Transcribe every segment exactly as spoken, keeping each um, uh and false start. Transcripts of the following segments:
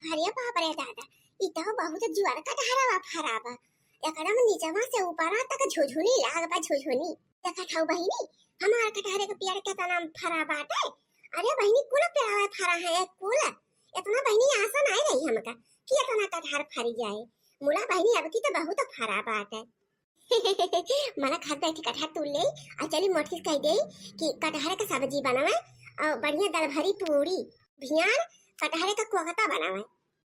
अरे बाप रे दादा, ई तो बहुत जुआर कटहरवा फरा बा। एकदम नीचवा से ऊपरा तक झुझुनी लाग बा, झुझुनी। देखत हऊ बहिनी, हमार कटहरे के पेड़ केतना फरा बाटे। अरे बहिनी, कुल पेड़वा फरा है, कुल। इतना बहिनी आशा नाई रही हमका कि इतना कटहर फरी जाए। मुला बहिनी, अब की तो बहुत फरा बाटे। मना खात बैठी कटहर तूल ले, और चली मोटकी कह दे कि कटहर के सब्जी बनावे और बढ़िया दाल भरी पूरी, भियान कटहर का कोकता बनावे।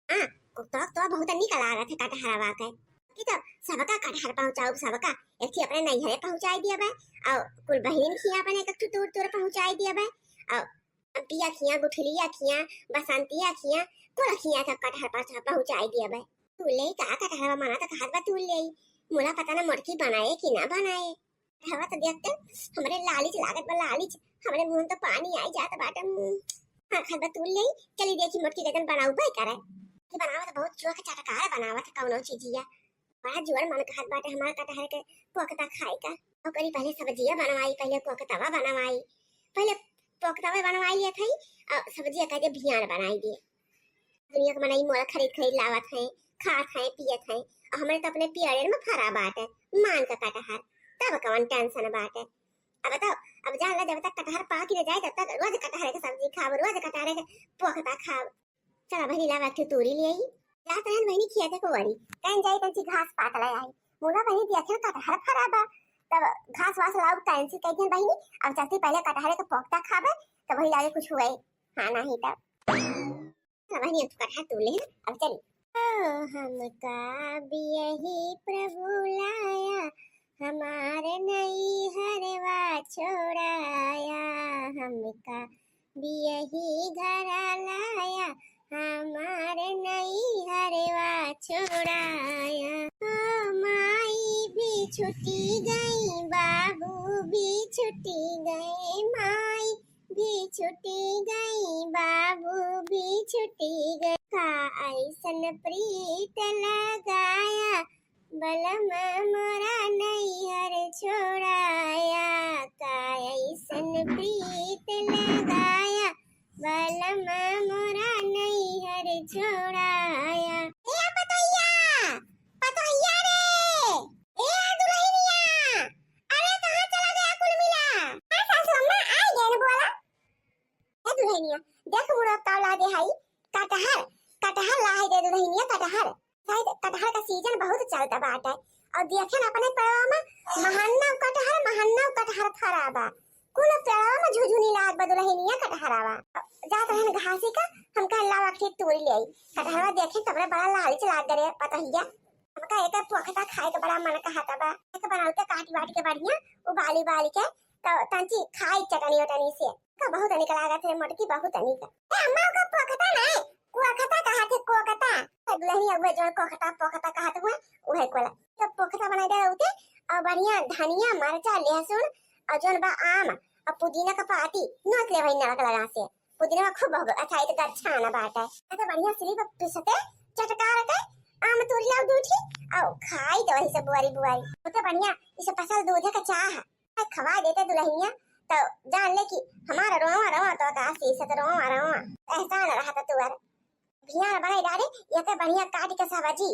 हाँ, कोकता तो बहुत निक लागत है कटहरवा के। कि तो सबका कटहर पहुँचाऊ, सबका। एक थी अपने नैहरे पहुँचाई दिया बे, और कुल बहिन खिया अपने एक एक ठो तूर तूर पहुँचाई दिया बे, और पिया खिया, गुठलिया खिया, बसंतिया खिया, कुल खिया का कटहर पर पहुँचाई दिया बे। तू ले का कटहरवा मना तो खात बा तू ले। मुला पता ना मोटकी बनाए कि ना बनाए। हवा तो देख के हमरे लालिच लागत बा, लालिच। हमरे मुंह तो पानी आई जात बाटे। हम्म। हाँ, खात बा तू ले। चली देखी मोटकी गजन बनाऊ बे करे। कि बनावत बहुत चोख चटकार बनावत कौनो चीजिया। बड़ा जुआर मन कहत बाटे हमार कटहर के कोकता खाए का। ओकरी पहले सब्जिया बनवाई, पहले कोकतवा बनवाई, पहले कोकतवा बनवाई लेत हई, और सब्जिया कह दे भियान बनाई दे। दुनिया के मनई मोला खरीद खरीद लावत हैं, खात हैं, पियत हैं, और हमरे तो अपने पियरे में फरा बाटे, मान का कटहर, तब कौन टेंशन बाटे। अब तो, अब जान ला, जब तक कटहर पाकी न जाए, तब तक रोज कटहर के सब्जी खाब, रोज कटहर के पोखता खाब। चला बहिनी, लावा के तूरी ले आई। जात रहन बहिनी खिया के कोवरी, कहीं जाई तंची घास पात ले आई। मुला बहिनी दिया खेल कटहर फरा बा, तब घास वास लाऊ तंची कह दिहन बहिनी, अब चलती पहले कटहर के पोखता खाबे, तब वही लागे कुछ हुए। हाँ, नहीं तब। चला बहिनी, अब तू कटहर तूर ले, अब चली। ओ, हमका बियही प्रभु लाया, हमार नैहरवा छोड़ाया, हमका बियही घरा लाया, हमार नैहरवा छोड़ाया। ओ, माई भी छुटी गई, बाबू भी छुटी गए, माई भी छुटी गई, बाबू भी छुटी गए। का ऐसन प्रीत लगाया, बलम मोरा नैहर छोड़ाया। का ऐसन प्रीत लगाया, बलम मोरा नैहर छोड़ाया। ए पतोहिया, पतोहिया रे, ए दुल्हनिया, अरे कहाँ चला गया कुल मिला? हाँ सासू अम्मा, आ गए न बोला। ए दुल्हनिया, देख मुड़ा का ला दे हई, कटहर, कटहर ला है दे दुल्हनिया, कटहर। शायद कटहर का सीजन बहुत चलता बाटे। और देखे न अपने पेड़वा में महन्ना कटहर, महन्ना कटहर फरा बा। कुल पेड़वा में झुझुनी लाग बा दुल्हनिया कटहरवा। जात रहन घासी का, हम कहन लावा के तूरी ले आई। कटहरवा देखे तबरे बड़ा लालच लाग गए पतोहिया। हमका एक पोखता खाए के बड़ा मन कहता बा। एक बनाऊ के काटी वाटी के बढ़िया, उबाली उबाली के, तो तंची खाई चटनी वटनी से। का बहुत निक लागत है मोटकी, बहुत निक। ए अम्मा, का पोखता नहीं, कोखता कहा थे, कोखता। ए दुल्हनी अगुआ जो कोखता पोखता कहा थे, उहे, उहे कोला। तो पोखता बनाई दे उते, और बढ़िया धनिया, मरचा, लहसुन, और जोन बा आम, और पुदीना का पाती, नोच ले भाई नमक लगा से। पुदीना खूब हो गया, अच्छा, ये तो अच्छा आना बात है। अच्छा, बढ़िया सिली पर पिसते, चटकार के, आम तूरी लाओ दूठी, और खाई तो वही से बुआरी बुआरी। तो बढ़िया, इसे पसल दूध है का चाह। खवा देते दुल्हनिया, तो जान ले कि हमारा रोवा रोवा तो का शीशत रोवा रोवा एहसान रहा था तुअर। भियान बनाई डारे, ये के बढ़िया काट के सब्जी,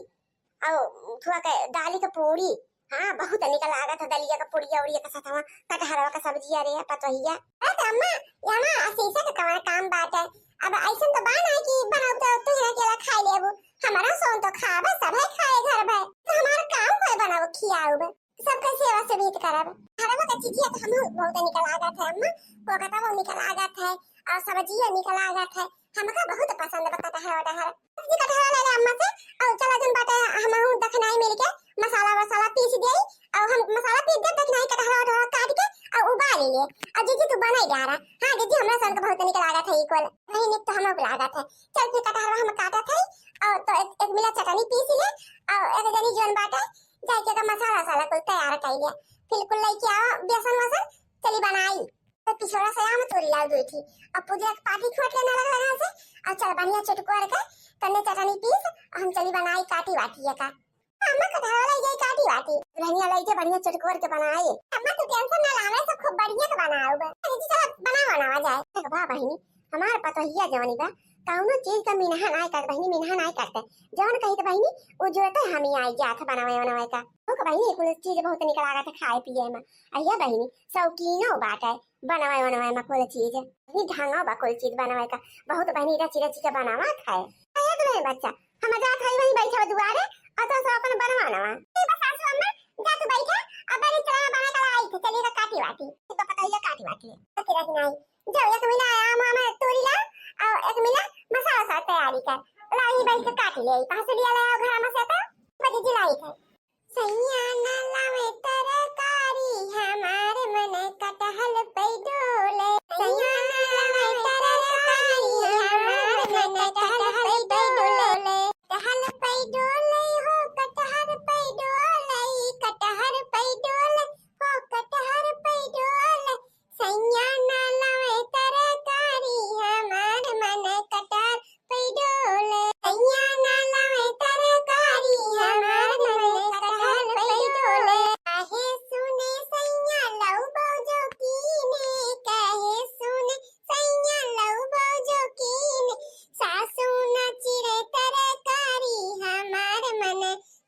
और थोड़ा के दाली के पूरी। हाँ, बहुत निक लागत है दलिया के पूरी और ये के साथ में कटहरवा के सब्जी। अरे पतोहिया, अरे तो अम्मा, ये ना शीशे के कवन काम बाटे। अब ऐसन तो बा ना कि बनाऊ तो तू ही अकेला खा लेबू, हमारा सोन तो खाबे, सभे खाए घर भर, तो हमारा काम कोई बनाऊ खियाऊ बे। सबका सेवा सुनीत करब। घरवा के चीजिया तो हमहू बहुत निक लागत है अम्मा, कोकता बहुत निक लागत है, और सब्जिया निक लागत है। हमका बहुत पसंद बा कटहर वटहर। सब्जी कटहर ले ले अम्मा से, और चला जन बाटे हमहू दखनाई मिल के मसाला वसाला पीस दे, और हम मसाला पीस दे, दखनाई कटहर वटहर काट के और उबाल ले। और जीजी तू बनाई डारा। हाँ जीजी, हमरा सन के बहुत निक लागत है इकुल। नहीं निक तो हमहू के लागत है। चल फिर कटहरवा हम काटत है, और तो एक, एक मिला चटनी पीस ले, और एक जनी जन बाटे जाके का मसाला वसाला कुल तैयार कर लिया। फिर कुल लेके आओ बेसन वसन, चली बनाई। तो पिछोड़ा से आम तोरी लाओ दो थी। अब पुदिया के पाती खोट लेना लगा लगा से, और चल बढ़िया चटकोर के तन्ने चटनी पीस, और हम चली बनाई काटी वाटी ये का। अम्मा कटहरवा ले जाई काटी वाटी, दुल्हनिया ले जाई बढ़िया चटकोर के बनाई। अम्मा तू टेंशन ना लावे, सब खूब बढ़िया के बनाओ बे। अरे जी चल बना बनावा जाए। देख बा बहिनी, हमार पतोहिया जवानी बा, कौनो चीज का मिनहा नाय करत बहिनी, मिनहा नाय करत। जौन कहित बहिनी, उ जुरते हम ही आई जात बनावे, बनावे का। तो का बहिनी, कुल चीज बहुत निक लागत है खाए पिए में। अहिया बहिनी, शौकीनो बाटे बनावे, बनावे में कुल चीज। बहिनी, ढंगो बा कुल चीज बनावे का। बहुत बहिनी रची, रची के बनावत है। अहिया तो नहीं बच्चा, हम जात है वहीं बैठे दुआरे, और तो सब अपन बनवा नवा। ए बस सासू अम्मा, जा तू बैठा, अब बड़ी चला बना के आई थे, चलिए तो काटी वाटी। तो पता ही है काटी वाटी। तो तेरा की नहीं, जाओ, एक मिला आम, आम तोड़ी ला, और एक मिला मसाला सा तैयारी कर। ला, ये बैठ के काट ले, कहाँ से लिया लाया घर में से तो? बजी जिलाई थे। सैया ना लावे तरकारी, हमार मन कटहल पे डोले। सैया ना लावे तरकारी, हमार मन कटहल पे डोले। कटहल पे डोले हो, कटहल पे डोले, कटहल पे डोले हो, कटहल पे डोले। सैया ना लावे तरकारी, हमार मन कटहल पे डोले। सैया ना लावे तरकारी, हमार मन कटहल पे डोले। काहे सुने सैया लऊ बौजो कीने, काहे सुने सैया लऊ बौजो कीने। सासू ना चिरे तरकारी, हमार मन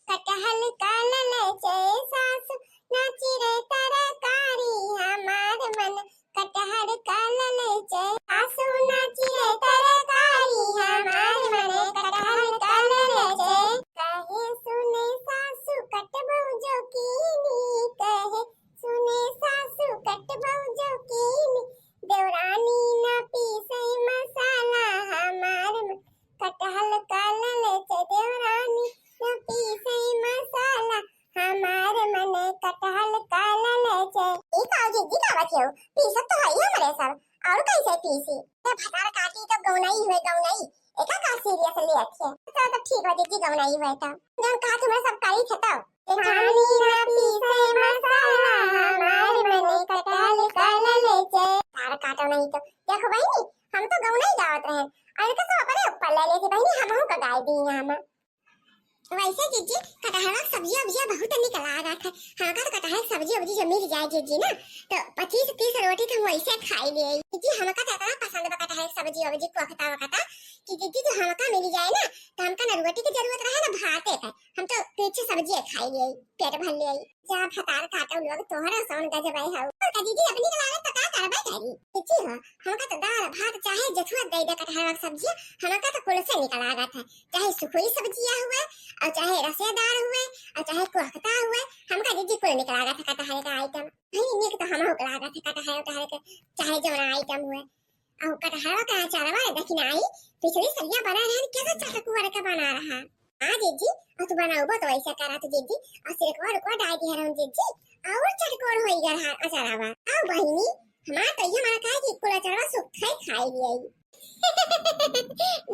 कटहल का ललचे। सासू ना चिरे तरकारी, हमार मन कटहल का ललचे। सासू ना चिरे तरकारी, हमार मन कटहल का ललचे। कहे सुने सासू कटबो जो कीनी, कहे सुने सासू कटबो जो कीनी। देवरानी ना पीसे मसाला, हमार मन कटहल का ललचे। देवरानी ना पीसे मसाला, हमार मन कटहल का ललचे। ई का जीजी गावत हो? पीसत तो है हमरे सब, और कैसे पीसी? ए भतार काटी तो गौनई हुए, गौनई। एका का सीरियस लेत है? चलो तो ठीक बा जीजी, गौनई हुए तो। जौन कहा तुम्हें सब करी थे तो। ए खानी ना पीसे मसाला, हमार मन कटहल का ललचे। तार काटो नहीं तो। देखो बहिनी, हम तो गौनई गावत रहे, और इनके सब अपने ऊपर ले लेते बहिनी, हमहू का गाय दी यहाँ में। वैसे जीजी, कटहल के सब्जी उब्जी बहुत निक लागत है। हमका तो कटहल के सब्जी उब्जी जो मिल जाए जीजी ना, तो पच्चीस तीस रोटी तो हम वैसे खाई ले। जीजी, हमका तो इतना पसंद बा कटहल के सब्जी उब्जी, कोख्ता वोख्ता, कि जीजी जो हमका मिल जाए ना, तो हमका ना रोटी की जरूरत रहे ना भाते का, हम तो पीछे सब्जी खाई ले, पेट भर ले। जा भतार काटो लोग, तोहरा सोन गजब है हऊ। का जीजी अपनी के लागत तो का करबे करी। जीजी हो, हमका तो दाल भात चाहे जथुआ दे दे कटहल के सब्जी, हमका तो कुल से निक लागत है। चाहे सुखुई सब्जिया हुए, और चाहे रसेदार हुए, और चाहे कोख्ता हुए, हमका जीजी कुल निक लागत है कटहल का आइटम। भाई निक तो हमहू के लागत है कटहल, कटहल के चाहे जौन आइटम हुए। और कटहल का अचारवा देखी ना आई, पिछली सलिया बना रहन, कैसे चटकुआ के बना रहा। हाँ जीजी, और तू बनाऊबो तो वैसे करा तो जीजी, और सिरकवा रुकवा डाल दिया रहन जीजी, और चटकोर होई गया रहा अचारवा। आओ बहिनी, हमार तो ये मन कहे कि कुल अचारवा सुखा ही खाई लिया।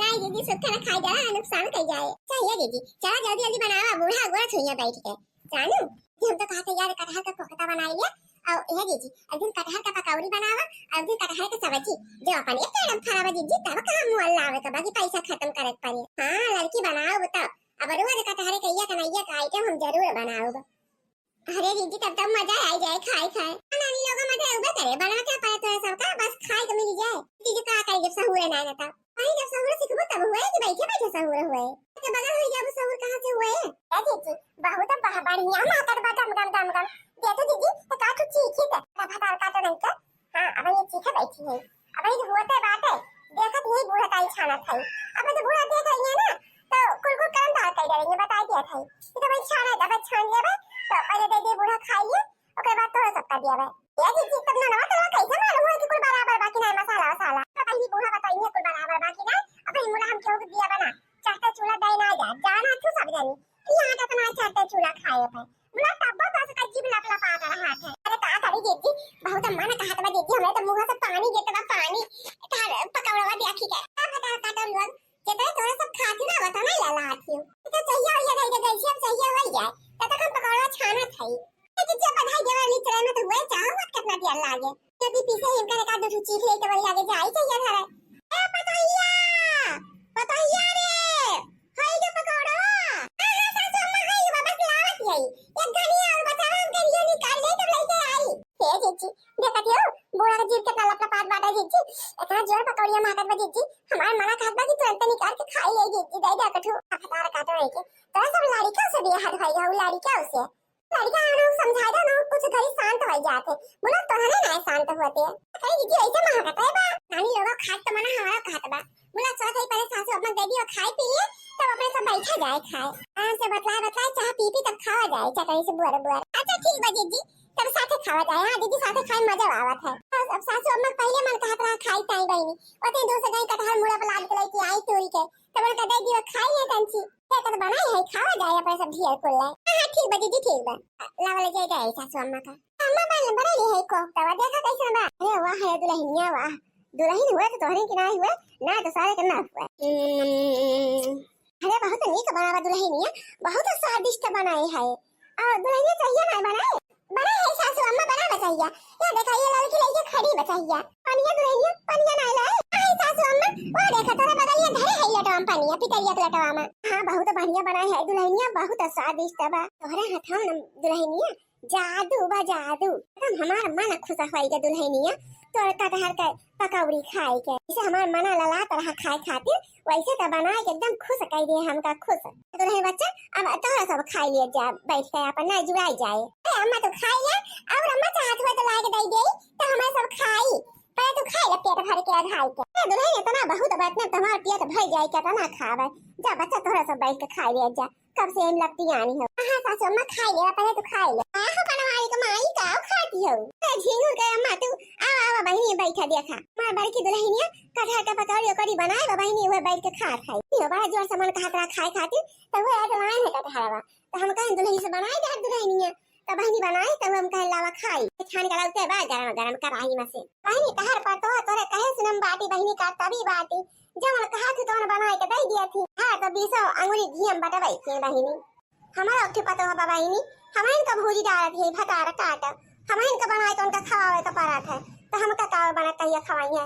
नहीं दीदी, सुखा ना खाई जाला, नुकसान कर जाए। चलिए दीदी, चला जल्दी जल्दी बनावा, बूढ़ा अगुआ छुइया बैठ के। जानू, हम तो कहते यार कटहल का कोख्ता बनाई लिया, और यह दीदी, एक दिन कटहल का पकौड़ी बनावा, और एक दिन कटहल का सब्जी, जो अपन एक टाइम खावा दीदी, तब कहाँ मुँह लावे का, बाकी पैसा खत्म करे के पड़े। हाँ, लड़की बनाओ बताओ, अब रोज कटहल के ये कन्हैया का आइटम हम जरूर बनाओ। अरे दीदी, तब तब मजा आ जाए खाए खाए। नानी लोग मजा उबे करे, बनवा के पड़े तो है सबका, बस खाए के मिल जाए। दीदी का करे जब सहूर ना रहता। अरे जब सहूर सीखबो तब हुए कि बैठे बैठे सहूर हुए? तो बगल हो जाबो सहूर कहाँ से हुए? ए दीदी, बहुत बह-, बढ़िया महकत बा गम गम गम गम। दे तो दीदी, तो का तू चीखी त? भतार काटो नहीं का? हाँ, अब ये चीखे बैठी है। अब ये होते बाटे, देखत यही बूढ़ा ताई छानत है। अब तो बूढ़ा देख रही है ना, तो कुल कुल करम दाल कर देंगे, बता दिया था। ये तो भाई छाना है, अब छान लेबे, तो पहले दे दे बूढ़ा खा लिए, ओकर बाद तोहरा सबका दिया बे। ए दीदी, तब ननवा तोरा कैसे मालूम है कि कुल बराबर बा कि नहीं मसाला वसाला? तो पहली बूढ़ा बताइए कुल बराबर बा कि नहीं, अब ये मुला हम केहू के दिया बना, चढ़ते चूल्हा दे ना जा, जाना तू सब जानी। कि यहाँ का इतना चढ़ते चूल्हा खाए पे। मुला तब्बो तो से जीभ लप लपा कर हाथ है। अरे का करी दीदी, बहुत मन कहत बा दीदी, हमरे तो मुंह से पानी गिरत बा, पानी। तार पकौड़वा देखी के। का बता काटो लोग, जेतने तोरा सब खाती ना बता ना लाला आती हूँ। तो चाहिए हो या दे दे, जैसे अब चाहिए हो जाए। तब तक हम पकौड़ा छानत है। ए दीदी, बधाई देवा ली चले में तो हुए चाहो मत कितना देर लागे। यदि पीछे इनका एक आध दो चीख ले तो वही आगे जाई चाहिए घर। ए पतोहिया, पतोहिया रे, हई जो पकौड़ा। हाँ, हाँ, सासू अम्मा, हई बा, बस लावत हई। एक घनी और बचावा, हम करियो निकाल ले तब लेके आई। हे जीजी, देखत हो, बूढ़ा का जीभ कितना लपलपात बाटे जीजी। इतना जोर पकौड़िया महकत बा जीजी। हमार मना कहत बा कि तू भतार काटो है के, तोरा सब लड़िका से बियाह भई है, लड़िका से। लड़िका आना समझाए दो ना, कुछ घड़ी शांत हो जाते। बोला तोहरे ना शांत होते। कहीं दीदी ऐसे महकत है बा। नानी लोगों खात तो मना हमारा कहत बा। बोला चलो सही पहले सासू अपना दे दियो खाए पी लिए, तब अपने सब बैठा जाए खाए। आराम से बतलाए बतलाए चाह पी पी तब खावा जाए चटनी से बुअर बुअर। अच्छा ठीक बा जीजी, तब साथे खावा जाए। हाँ दीदी साथे खाए मजा आवत है। बस अब सासू अम्मा पहले मन कहत रहा खाई ताई बहनी, ओते दूसरे गाय कटहल मुड़ा पर लाद के लेके आई तोरी के, तब उनका दे दियो खाई है तंची। ये तो बनाई है खावा जाए अपने सब ढेर कुल ले। हाँ हाँ, ठीक बा दीदी ठीक बा। लावा ले जाए जाए सासू अम्मा का। अम्मा बन बना ली है कोफ्ता, देखा कैसे बा। अरे वाह है दुल्हनिया वाह, दुल्हन हुए तो तोहरे के ना हुए, ना तो सारे के ना हुए। हम्म, अरे बहुत नीक बनावा दुल्हनिया, बहुत स्वादिष्ट बनाए है। और दुल्हनिया चाहिए ना बनाए, बनाए है सासू अम्मा बनावा चाहिए। या देखा ये लड़की लेके खड़ी बा चाहिए। पनिया दुल्हनिया, पनिया ना लाए। अरे सासू अम्मा, वो देखा तोरा बगलिया धरे है लटवा में पनिया, पितरिया के लटवा में। हाँ बहुत बढ़िया बनाए है दुल्हनिया, बहुत स्वादिष्ट बा। तोहरे हाथवा न दुल्हनिया जादू बा जादू, एकदम हमार मन खुश होई के दुल्हनिया। तोर कटहर के पकौड़ी खाए के, इसे हमार मन ललात रहा खाए खातिर, वैसे तो बनाए के एकदम खुश कर दिए हमका खुश। दुल्हन बच्चा अब तोहरा सब खाई लिए जा बैठ के अपन ना जुड़ाई जाए। ए अम्मा तू खाई ले, और अम्मा चाहत हुए तो लाए के दे दे तो हमारे सब खाई। पहले तू खाई ले पेट भर के अढ़ाई के। ए दुल्हन इतना बहुत बात ना तुम्हारा पेट भर जाए के तना खावे। जा बच्चा तोहरा सब बैठ के खाई ले जा। कब से हम लपटी आनी हो। हाँ, सासू अम्मा खाई ले, पहले तू खाई ले। आहो बनवारी के माई का खाती हो। ए झिंगुर के अम्मा तू, आवा, आवा बहिनी बैठा देखा। हमार बड़की दुल्हनिया कटहर के पकौड़ी ओकरी बनाए बा बहिनी, उहे बैठ के खात है। यो बड़ा जोर से मन कहत रहा खाए खातिर, तो वो आज लाए है कटहरवा। तो हम कहें दुल्हन से बनाए दे दुल्हनिया। तो बहिनी बनाई तो हम कहें लावा खाई। छान के लगते बा गरम गरम कढ़ाई में से। बहिनी तहर पर तो तोरे कहे सुनम बाटी बहिनी का तभी बाटी। जवन कहा थी तवन बनाए के दे दिया थी। हाँ तो बीसो अंगुरी घी हम बटवाई थी बहिनी। हमारा उठे पतो है बहिनी, हमारे इनका भूजी डालत है भतार काट, हमारे इनका बनाए तो उनका खवावे का परत है, तो हम का कावे बना कहिया खवाई है।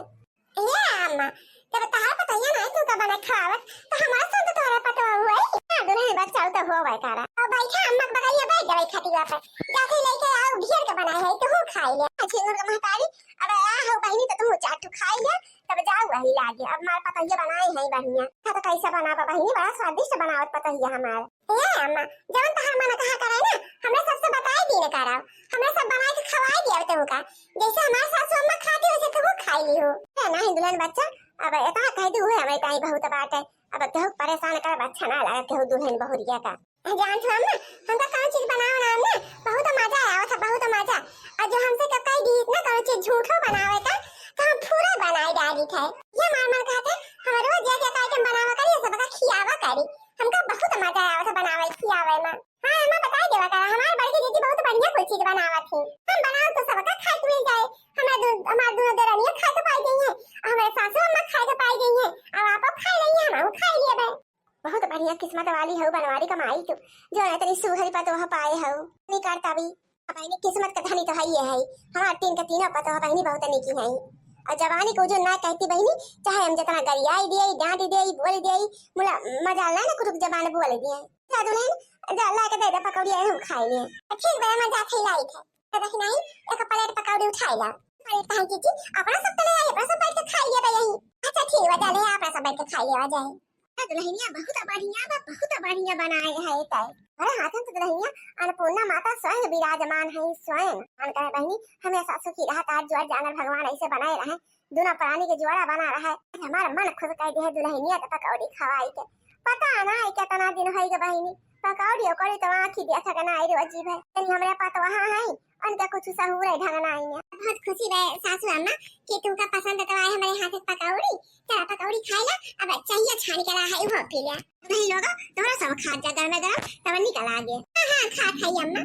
ए अम्मा, जब तहार पतैया नहीं तू का बना खवावत, तो हमारे साथ तो तोहरा पतो हुआ ही। हाँ, दुल्हन बच्चा तो हो गए कारा। अब बैठा अम्मा के बगलिया बैठ गए खटिया पर, जाके लेके आओ घेर के बनाए है, तू खाई ले। अच्छी घर का महतारी, अब आ हो बहिनी तो तू चार ठो खाई ले, तब जाओ वही लागे। अब हमारे पतैया बनाए है बढ़िया। हाँ, तो कैसे बनावा बहिनी, बड़ा स्वादिष्ट बनावत पतैया हमार। ए अम्मा, जवन तहार मन कहा करे ना, हमरा सबसे बताई दी न करब। हमरा सब बनाई के खवाई दिया तुमका। जैसे हमार सासू अम्मा खाती वैसे तुहू खाई ली हो। ए नहीं दुल्हन बच्चा, अब इतना कह दी हुए हमारे ताई बहुत बात है। अब केहू परेशान करब अच्छा ना लगा केहू दुल्हन बहुरिया का। जान छो अम्मा, हमका कौन चीज बनावे ना ना बहुत मजा आवत है, बहुत मजा। और जो हमसे कब कह दी इतना कौन चीज झूठो बनावे का, तो हम पूरा बनाए डाली थे। ये हमार मन कहते हम रोज एक एक आइटम बनावा करी, सबका खियावा करी। हमका बहुत मजा आया था बनावे खियावे में। हाँ अम्मा बताई देवा करा, हमार बड़की दीदी बहुत बढ़िया कोई चीज बनावत थी। हम बनाओ तो सबका खाए के मिल जाए, हमार दो, हमार दोनों देरानियां खाए के पाई गई है, हमारे सासू अम्मा खाए के पाई गई है, अब आपो खाए रही है, हम खाए लिए बे। बहुत बढ़िया किस्मत वाली हऊ बनवारी कमाई तू, जो इतनी सुघरी पतोह पाए हऊ। नहीं करता भी बहिनी, किस्मत के धनी तो हइये है। हमार तीन के तीनों पतोह बहिनी बहुत निकी है। और जवानी को जो ना कहती बहिनी, चाहे हम जितना गरियाई दिए, डांट दिए, बोल दिए, मुला मजा ला ना कुछ जबान बोल दिए। जा दुल्हन, जा ला के दे दे पकौड़ी, हम खाई लिए। ठीक बा, मैं जात ही लाई थे। तो देखी नहीं, एक प्लेट पकौड़ी उठाई ला। अरे बहन जी, अपना सब तो ले आई, अपना सब बैठ के खाई लिए बा यहीं। अच्छा ठीक बा, जा ले अपना सब बैठ के खाई लिए जाए। दुल्हनिया बहुत बढ़िया बा, बहुत बढ़िया बनाए है तय। अरे हाथन तो दुल्हनिया अन्नपूर्णा माता स्वयं विराजमान है, स्वयं। मन करे बहिनी, हमेशा सुखी रहा, तार जुआर जानर भगवान ऐसे बनाए रहे, दोनों प्राणी के जोड़ा बना रहे। हमार मन खुश कर दे है दुल्हनिया के पकौड़ी खवाई के। पता ना है कितना दिन होई गे बहिनी, पकौड़ी ओकौड़ी तो आँखी देखा के ना आई रोजी भर। तनी हमरे पतोहा है, उनका कुछ सहूर है ढंग ना आई है। बहुत खुशी रहे सासू अम्मा कि तुमका पसंद तो आए हमारे हाथ के पकौड़ी। चला पकौड़ी खाई ला, अब चाहिए छान के ला है वो पी लिया। नहीं लोगो, तोहरा सब खा जा गरम गरम, तब निकल आगे। हाँ हाँ खा खाई अम्मा।